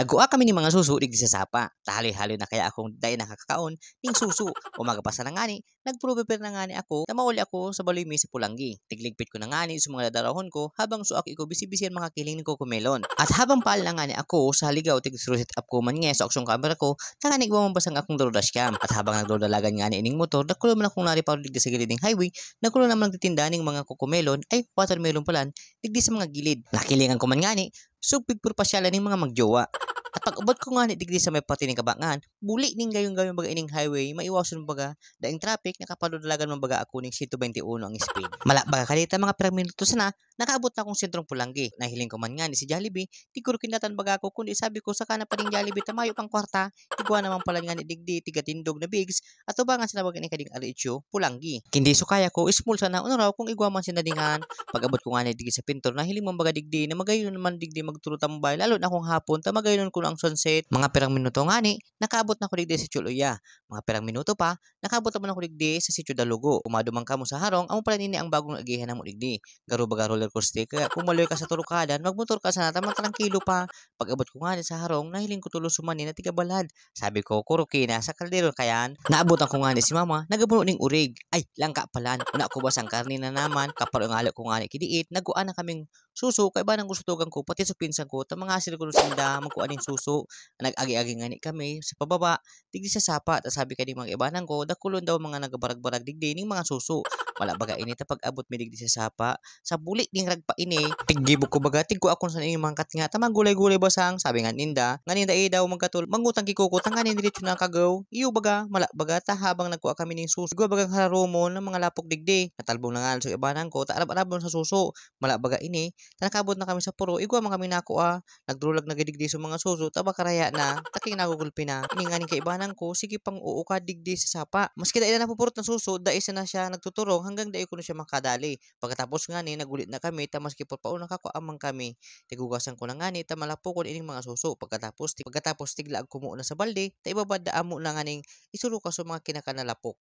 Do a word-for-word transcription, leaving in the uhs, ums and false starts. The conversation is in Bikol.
Nagkua kami nin mga suso digdi sa sapa. Tahaloy-haloy na kaya akong dai nakakakaon ning suso. Umaga pa sana ngani, nagpro-prepare na ngani ako na mauli ako sa baloy mi sa Polangui. Tigligpit ko na ngani sa mga dadarahon ko habang suak iko bisi-bisi an mga kiling nin Cocomelon. At habang paal na ngani ako sa ligaw, tig-set up ko man ngani sa action camera ko, tanganing igwa man basang akong daro dashcam. At habang nagdadalagan ngani ining motor, dakul man akong nareparo digdi sa gilid ning highway, dakul na mga nagtitinda ning mga Cocomelon, ay, watermelon palan, digdi sa mga gilid. Nakilingan ko man ngani, sugpig puro pasyalan ning mga magjowa. At pag-abot ko ngani digdi sa may parte ning kabangan, buli ning gayong-gayong baga ining highway, maiwason baga daing traffic, nakapadodalagan man baga ako ning sento bente uno ang speed. Mala baga kanita mga pirang minuto sana, nakaabot na akong sentrong Polangui. Nahiling ko man ngani si Jollibee, di ko rin kinatan baga ako, kundi sabi ko, "Saka na pa ning Jollibee, ta mayo pang kwarta." Igwa naman pala ngani digdi, tigatindog na bigs, atubangan sana baga ni kading Aricho, Polangui. Kundi sukaya ko, small sana, ano raw, kung igwa man sinadingan. Pag-abot ko ngani digdi sa pintor, nahiling man baga digdi, na magayon naman digdi magturo tambay, lalo na kung hapon, ta magayon ko na ang sunset. Mga pirang minuto ngani, nakaabot na ako digdi sa Chuluya. Mga pirang minuto pa, nakaabot naman ako digdi sa Sitio Dalugo. Kung maduman kamo sa harong, amo pala nini ang bagong agihan namo digdi. Garo baga roller coaster, kaya kung maluoy ka sa turukadan, magmotor ka sana ta matrangkilo pa. Pag-abot ko ngani sa harong, nahiling ko tulos sumani na tigabalad. Sabi ko, "Kuruki na, sa kaldero kayan." Naabotan ko ngani si mama, nagabuno ning urig. Ay, langka palan. Una ko basang karne na naman, kaparungalo ko ngani kidiit, nagkua na kaming suso, kaibanan ko sa tugang ko, pati sa pinsan ko, ta mangasil ko sinda, magkua ning suso. Nag-agi-agi ngani kami sa pababa, digdi sa sapa, ta sabi kaning mga kaibanan ko, dakulon daw mga nagabarag-barag digdi ning mga suso. Wala baga ini, ta pag-abot mi digdi sa sapa, sa buli ning ragpa ini, tiggibog ko baga, tigkua ko sana ining mga katnga, ta magulay-gulay basang, sabi nga ninda, nganing dai daw magkatol, mangutang ki Coco, tanganing diretso na kagaw, iyo baga, mala baga, ta habang nagkua kami ning suso, igwa bagang hararomon ng mga lapok digdi, natalbong na nga sa ibanan ko, ta arab-arabon sa suso, mala baga ini, ta nakabot na kami sa puro, igwa man kami nakua, nagdurulag na gidigdi sa mga suso, ta bakaraya na, taking nagugulpi na, ini nganing kaibanan ko, sige pang uukad digdi sa sapa, maski dai na napupurot na suso, dai sana siya nagtuturong hanggang dai ko na siya makadali. Pagkatapos ngani, nagulit na kami, ta maski purpaon nakakua man kami. Tigugasan ko na ngani, ta malapokon ining mga suso. Pagkatapos, ti-, pagkatapos tiglaag ko muna sa balde, ta ibabad da amo na nganing isuruka sa mga kinakan na lapok.